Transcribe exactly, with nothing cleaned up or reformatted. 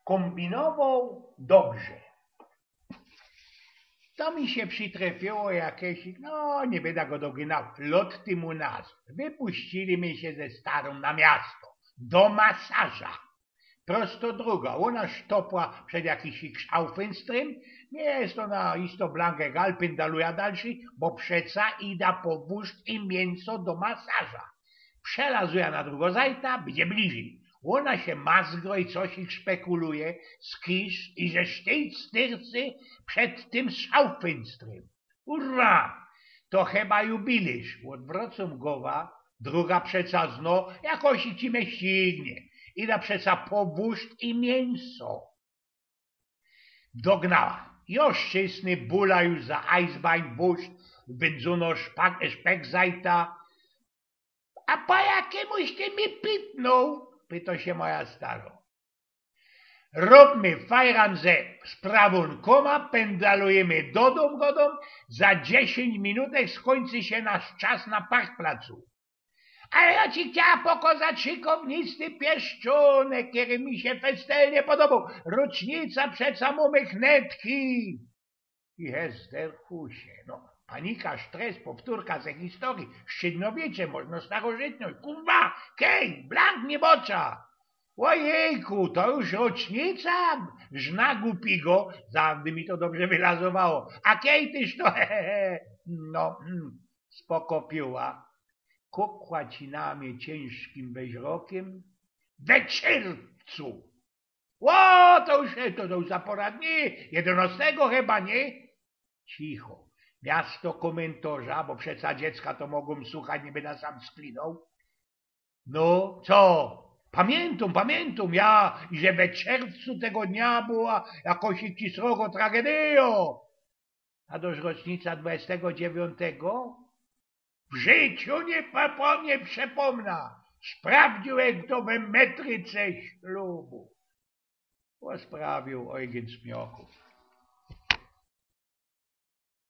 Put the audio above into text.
Kōmbinowoł dobrze. To mi sie przitrefiyło jakeś, no, niy byda go doginał, lot tymu nazw. Wypuścili my sie ze starōm na miasto, do masarza. Prosto droga, ôna sztopła przed jakiś Schaufenstrym. Mie je to na isto blank egal, pyndaluja dalszy, bo przeca ida po wōszt i miyńso do masarza. Przelazła na drugo zajta, bydzie bliżyj. Ôna sie mazgrŏ i coś ich szpekuluje, skisz i ze sztyjc styrcy przed tym Schaufenstrym. Ura! To chyba jubilysz. Ôdwrōcōm gowa, druga przeca znow, jakoś ci mie ścignie. Ida przeca po wōszt i miyńso. Dognała. Jŏ szczysny, bula już za Eisbein, wōszt, wbyndzōno szpak-, szpek zajta. A po jakymuś ty mi pitnōł? Pytŏ sie moja starŏ. Rōbmy fajran ze sprawōnkōma, pyndalujymy do dōm, godōm, za dziesiyńć minutek skōńczy sie nasz czas na parkplacu. Ale jŏ ci chciała pokŏzać szykownisty pieszczōnek, kery mi sie festelnie podoboł. Rocznica przeca mōmy hnetki. Jezder chusie, no. Panika, sztres, powtōrka ze historyje. Szczydnowiycze, może starożytność. Kurwa, kej, blank niy bŏcza. Ôjejku, to już rocznica? Żna gupigo, zawdy mi to dobrze wylazowało. A kej tyż to, he, he, he. No, mm, spoko piła. Kukła ci na mie ciynżkim weźrokym. We czerwcu! Ô, to już, to, to już za pora dni, jedynŏstego chyba, niy? Cicho. Miasto kōmyntorza, bo przeca dziecka to mogōm słuchać, niy byda sam sklinoł. No, co? Pamiyntōm, pamiyntōm, ja, i że we czerwcu tego dnia była jakoś ci srogo tragedyjŏ. A dość rocznica dwudziestego dziewiątego? W życiu niy popo-, niy przepōmna. Sprawdziłech to we metryce ślubu. Posprawiōł ôjgyn Smiochōw.